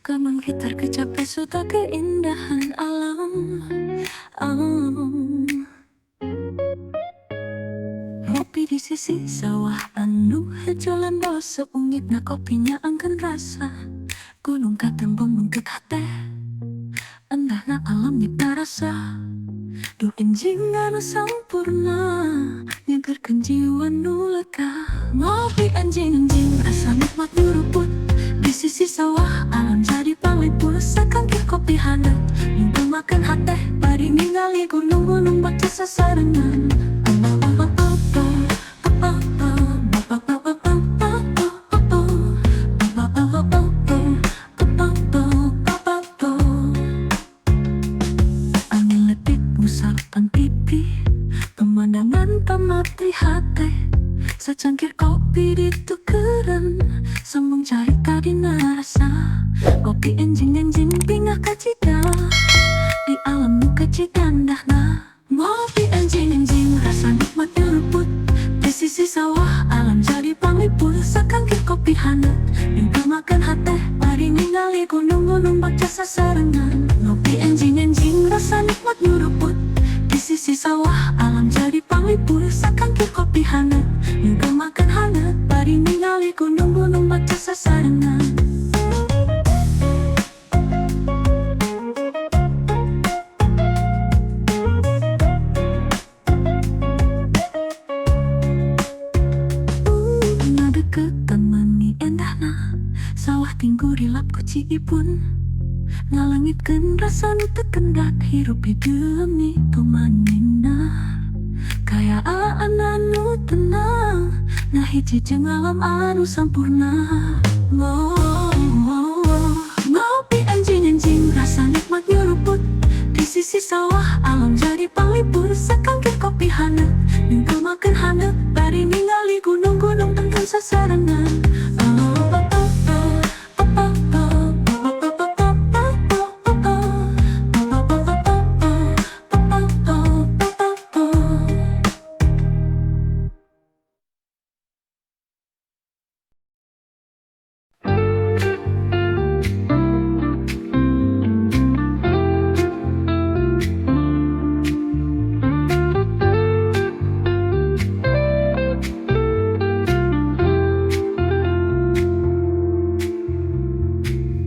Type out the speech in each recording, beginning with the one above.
Gunung hitar kecape suta keindahan alam. Oh. Ngopi di sisi sawah anu hejo lendo seungitna kopinya angkeun rasa. Gunung katembong mungket hate, endahna alam nyipta rasa. Duh enjing anu sampurna, nyegerkeun jiwa nu lega. Ngopi enjing-enjing rasa nikmat nyuruput. Di sisi sawah alam jadi panglipur. Sakangkir kopi haneut nyungkeulmakeun hate, bari ningali gunung-gunung bagja sasarengan. Angin letik ngusapan pipi, pemandangan pamati hate. Secangkir kopi ditukeran, sembung carita dina rasa. Ngopi enjing-enjing bingah kacida, di alam nu kacigandahna. Ngopi enjing-enjing rasa nikmat nyeruput. Di sisi sawah alam jadi panglipur. Sakangkir kopi haneut nyungkeulmakeun hate, bari ningali gunung-gunung bagja sasarengan. Ngopi enjing-enjing rasa nikmat nyeruput. Di sisi sawah alam jadi panglipur. Sakangkir kopi haneut nyungkeulmakeun haneut, bari ningali gunung-gunung bagja sasarengan. Ngadeukeutan meuni endahna, sawah tinggurilap ku ciipun. Ngalengitkeun rasa nu teu kendat, hirup di demi tumaninah. Kaayaan anu tenang, ngahiji jeung alam anu sampurna. Oh, ngopi enjing-enjing rasa nikmat nyeruput. Di sisi sawah alam jadi panglipur. Sakangkir kopi haneut nyungkeulmakeun haneut, bari ningali gunung-gunung tentrem sasarengan.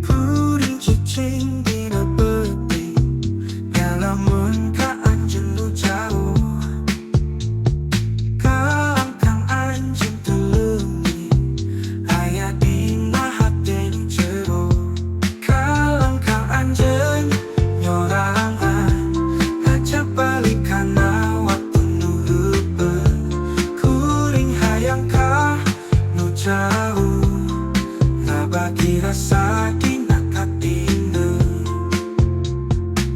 Kuring cicing dina peuting, ngalamun ka anjeun nu jauh. Kalangkang anjeun teu leungit, aya dina hate nu jero. Kalangkang anjeun nyorangan, ngajak balik kana waktu nu heupeut. Kuring hayang ka nu jauh, ngabagi rasa dina katineng.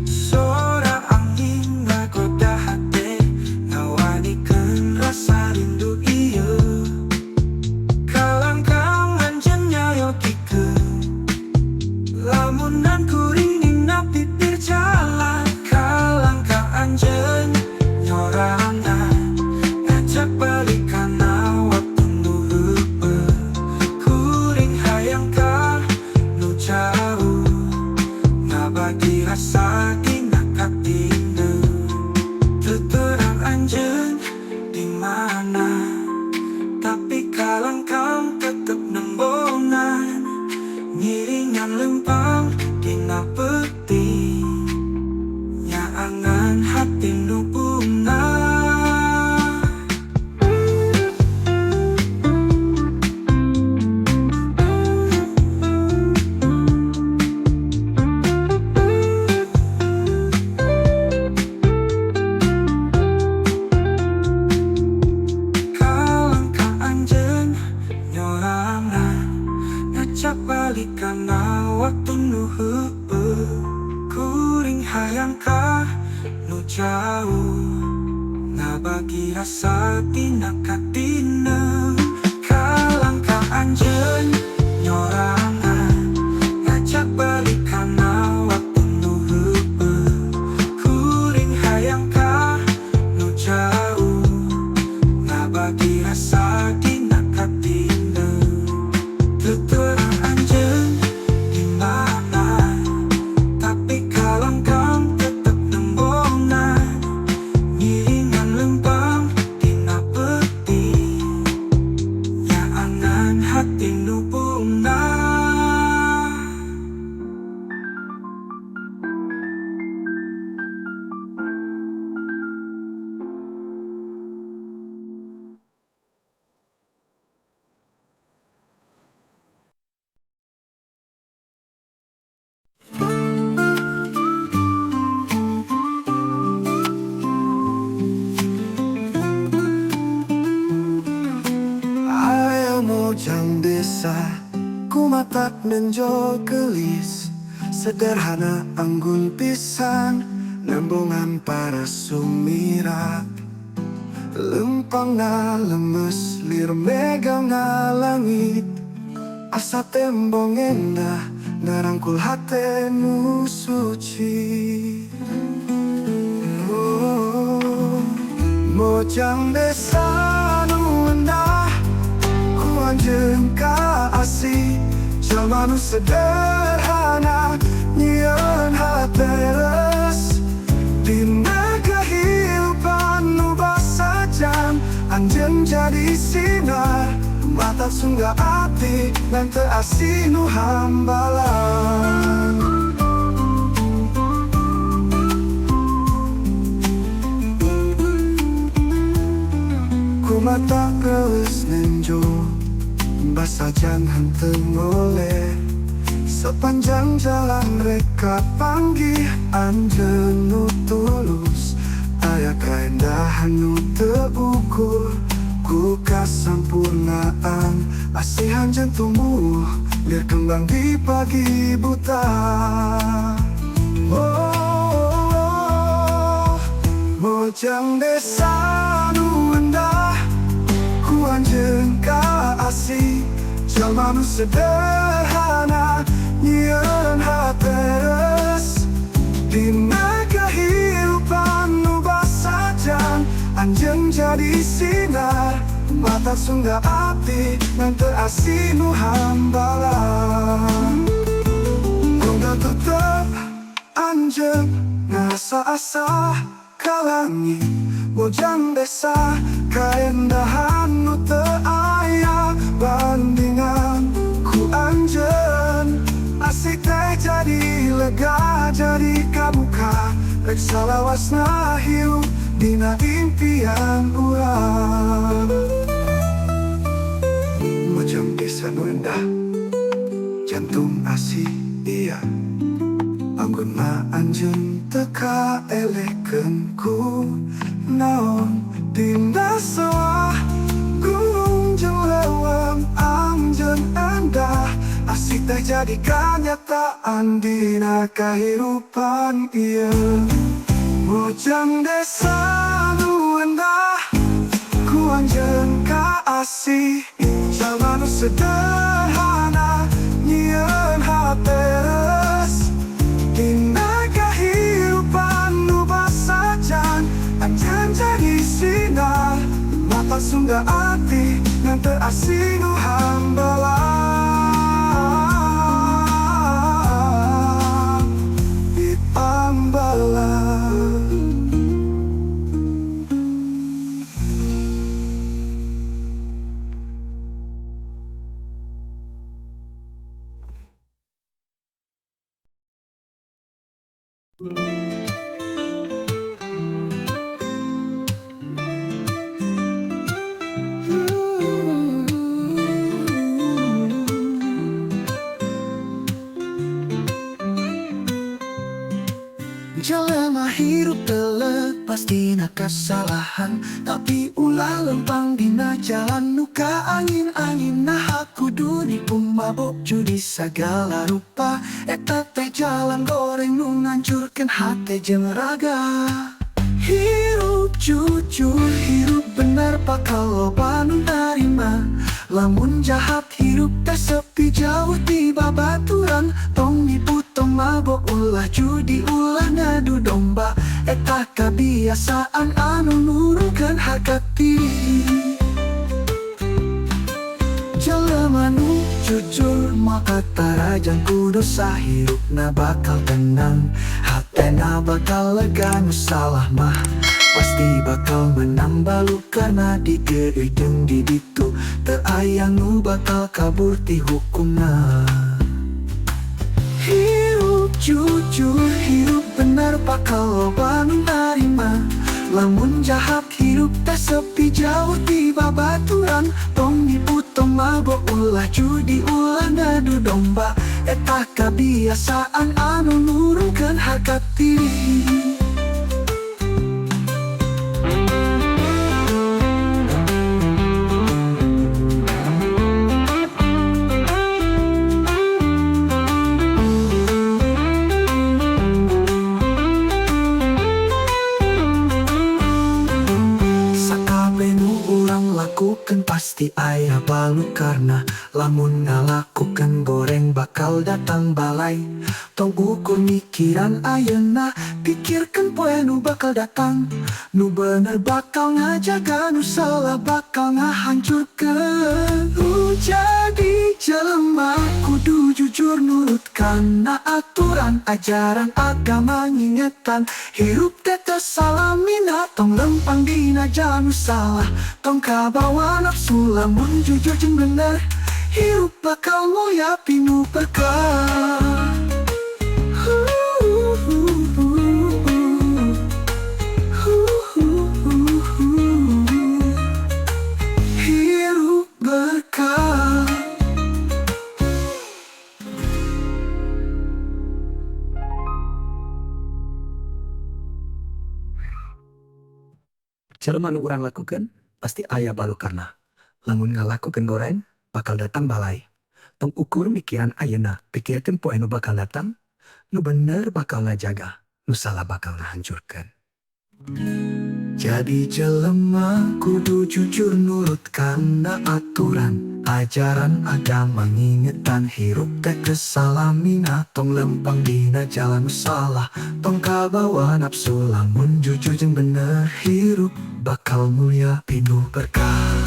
Sora angin ngagoda hate, ngawanikeun rasa rindu ieu. Kalangkang anjeun nyayogikeun, lamunan kuring dina pipir jalan. Kalangkang anjeun nyorangan, ngajak balik kana waktu nu heupeut. Kuring hayang ka nu jauh, ngabagi rasa dina katineng. Teu terang anjeun di mana, tapi kalangkang tetep nembongan. Ngiringan lempang dina peuting, nyaangan hati nu bungah. Kalangkang anjeun nyorangan, ngajak balik kana waktu nu heupeut. Kuring hayang ka nu jauh, ngabagi rasa dina katineng. Kalangkang anjeun nyorangan, ngajak balik kana waktu nu heupeut. Kuring hayang ka nu jauh, ngabagi rasa dina katineng. Teu terang anjeun Desa kumatak nenjo gelis, sederhana anggun pisan, nembongan para sumirat. Lempangna lemes, lir megangna langit. Asa tembong endah ngarangkul hate nu suci. Oh, mojang desa nu endah, ku anjeun kaasih. Jalma nu sederhana nyieun hate leres. Dina kehidupan nu basajan, anjeun jadi sinar. Mata sungga ati ngan teu asih nu hambalan. Kumata geus nenjo basajan henteu ngoleh. Sepanjang jalan rek kapanggih anjeun nu tulus. Aya kaendahan nu teu ukur ku kasampurnaan. Asih anjeun tumbuh lir kembang di pagi buta. Oh, mojang desa nu endah, ku anjeun kaasih. Jalma nu sederhana nyieun hate reus. Dina kehidupan nu basajan, anjeun jadi sinar. Mata sungga ati ngan teu asih nu hambalan. Boga tetep anjeun ngarasa asa ka langit. Mojang desa kaendahan nu teu aya bandingan. Ku anjeun asih teh jadi lega, jadi kabuka. Rek salawasna hirup dina impian urang. Mojang desa nu endah, jantung asih iya. Anggun ma anjeun teu kaelehkeun ku naon. Dina sawah gunung jeung leuweung anjeun endah. Asih teh jadi kanyataan dina kahirupan ieu. Mojang desa nu endah, ku anjeun kaasih. Jalma nu sederhana nyieun hate reus. Dina kahirupan nu basajan, anjeun jadi sinar. Mata sungga ati ngan teu asih nu hambalan. Ditambalan. Jelema hirup teu lepas tina kasalahan, tapi ulah lempang dina jalan nu kaangin-angin. Naha kudu nipu, mabok, judi sagala rupa. Eta teh jalan goreng nu ngancurkeun hate jeung raga. Hirup jujur, hirup bener bakal loba nu narima. Lamun jahat hirup teh sepi jauh ti babaturan. Tong nipu, tong mabok, ulah judi, ulah ngadu domba. Eta kabiasaan anu nurunkeun harga diri. Jelema nu jujur maka tarajan ku dosa. Hirupna bakal tenang, hatena bakal lega. Nu salah mah pasti bakal menang balukana di dieu jeung di ditu. Teu aya nu bakal kabur ti hukumna. Hirup jujur, hirup bener bakal loba nu narima. Lamun jahat hirup teh sepi jauh ti babaturan. Tong nipu, tong mabok, ulah judi, ulah ngadu domba. Eta kabiasaan anu nurunkeun harga diri. Ngalakukeun pasti aya balukarna. Lamun ngalakukeun goreng bakal datang balai. Tong ukur mikiran ayeuna, pikirkeun poe nu bakal datang. Nu bener bakal ngajaga, nu salah bakal ngahancurkeun. Nu jadi jelema kudu jujur nurut kana aturan. Ajaran agama ngingetan hirup teh teu salamina. Tong lempang dina jalan nu salah, tong kabawa nafsu. Lamun jujur jeung bener, hirup bakal mulya pinuh berkah. Hirup berkah. Jelema nu urang lakukeun pasti aya balukarna. Lamun ngalakukeun goreng bakal datang balai. Tong ukur mikiran ayeuna, pikirkeun poe nu bakal datang. Nu bener bakal ngajaga, nu salah bakal ngahancurkeun. Jadi jelema kudu jujur nurut kana aturan. Ajaran agama ngingetan hirup teh teu salamina. Tong lempang dina jalan nu salah, tong kabawa nafsu. Lamun jujur jeung bener, hirup bakal mulya pinuh berkah.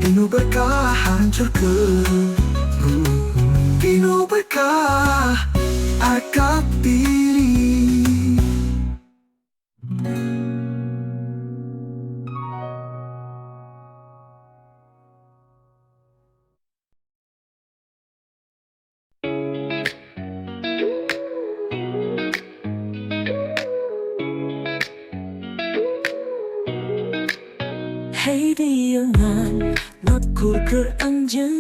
Pinuh berkah hancurkeun, pinuh berkah harga diri. Hey dieungan ngukur keur anjeun,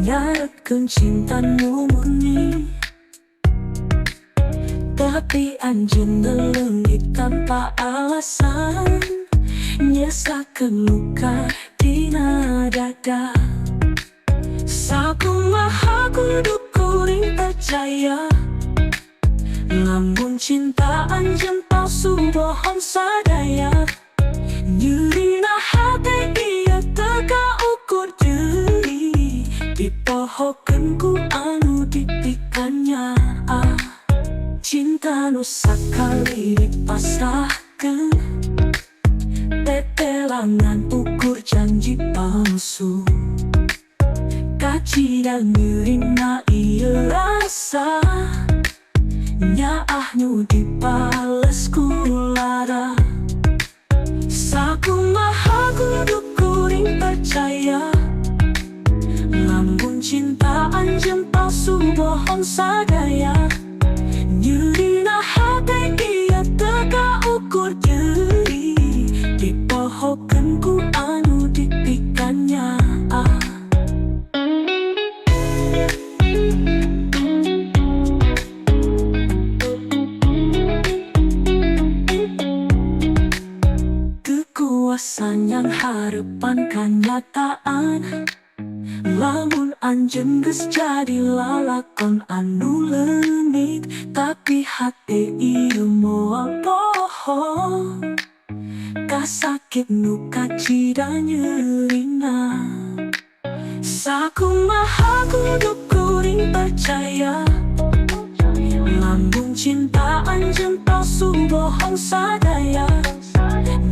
nyaretkeun cinta nu murni. Tapi anjeun ngeleungit tanpa alasan, nyesakeun luka dina dada. Sakumaha kudu kuring percaya, lamun cinta anjeun palsu bohong sadaya. Nyerina hate ieu teu kaukur deui, dipohokeun ku anu dipikannya. Cinta nu sakali dipasrahkeun, tetelangan ukur janji palsu. Kacida nyerina ieu rasa, nyaah nu dibales ku lara. Sakumaha kudu kuring percaya, lamun cinta anjeun palsu bohong sadaya. Nyerina hate ieu teu kaukur deui, dipohokeun ku anu dipikannya. Kekuasaan yang harapan kenyataan, lamun anjeun geus jadi lalakon anu leungit. Tapi hate ieu moal poho, kasakit nu kacida nyerina. Sakumaha kudu kuring percaya, lamun cinta anjeun palsu bohong sadaya.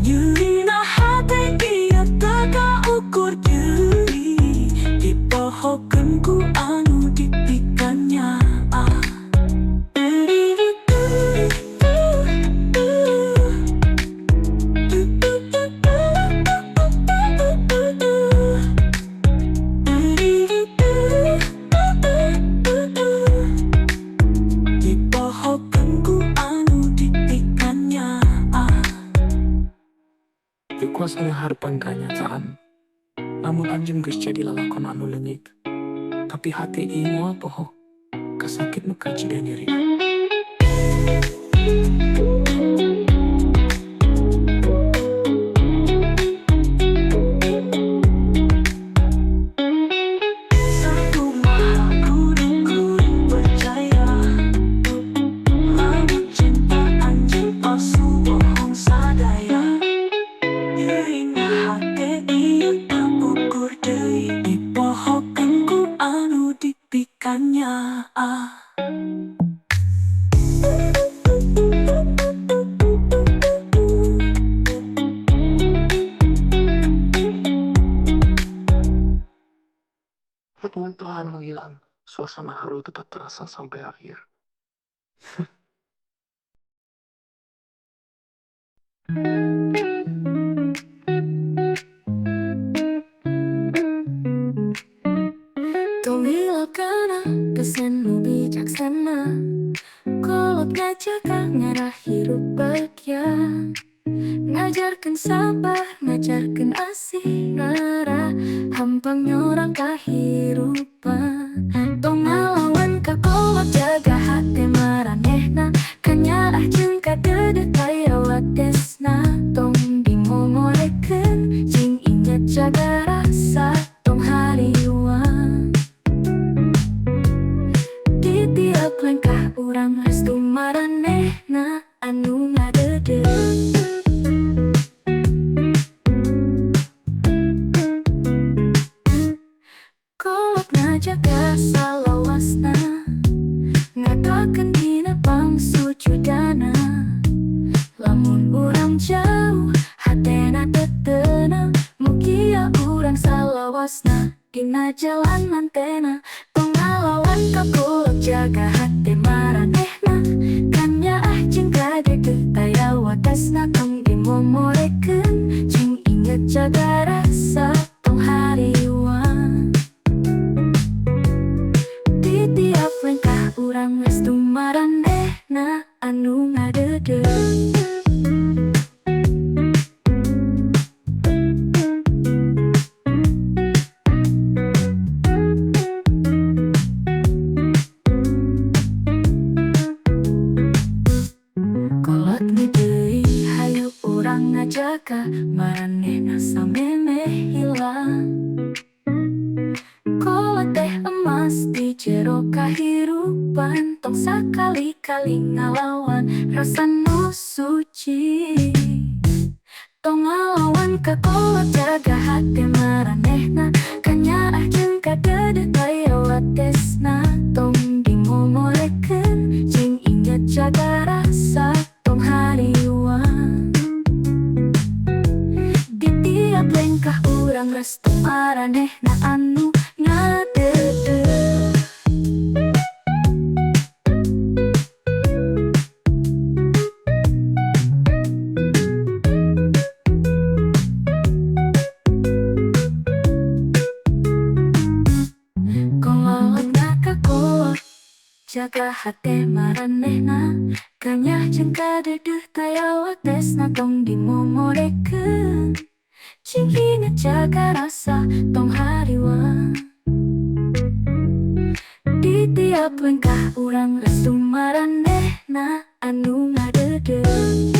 Nyerina hate ieu teu kaukur deui, dipohokeun ku anu dipikannya. Dipohokeun ku anu dipikannya. Kekuasaan harapan kenyataan, lamun anjeun geus jadi lalakon anu leungit. Tapi hate ieu moal poho, kasakit nu kacida nyerina. Sakumaha kudu kuring percaya, lamun cinta anjeun Suasana haru tetap terasa sampai akhir. Tong hilap kana pesen nu bijaksana. Kolot ngajaga ngarah hirup bagja. Ngajarkeun sabar, ngajarkeun asih ngarah hampang nyorang kahirupan. Tong ngalawan ka kolot, jaga hate maranehna. Kanyaah jeung kadeudeuh taya watesna. Tong dimomorekeun, cing inget jaga rasa tong hariwang. Di tiap lengkah urang restu maranehna anu ngadeudeuh. Kolot ngajaga salawasna, ngadoakeun dina pangsujudana. Lamun urang jauh, hatena teu tenang. Mugia urang salawasna dina jalan mantena. Tong ngalawan ka kolot, jaga hate maranehna. Kanyaah jeung kadeudeuh taya watesna. Tong dimomorekeun, cing inget jaga rasa tong hariwang. Di tiap lengkah urang restu maranehna anu ngadeudeuh. Kolot deui hayu urang ngajaga maranehna samemeh hilang. Kolot teh emas di jero kahirupan. Tong sakali-kali ngalawan rasa nu suci. Tong ngalawan ka kolot, jaga hate maranehna. Kanyaah jeung kadeudeuh taya watesna. Tong dimomorekeun, cing inget jaga rasa tong hariwang. Di tiap lengkah urang restu maranehna anu ngadeudeuh. Kolot ka kolot, jaga hate maranehna. Kanyah jeung kadeudeuh taya watesna. Tong dimomorekeun, cing inget jaga rasa tong hariwang. Di tiap lengkah urang restu maranehna anu ngadeudeuh.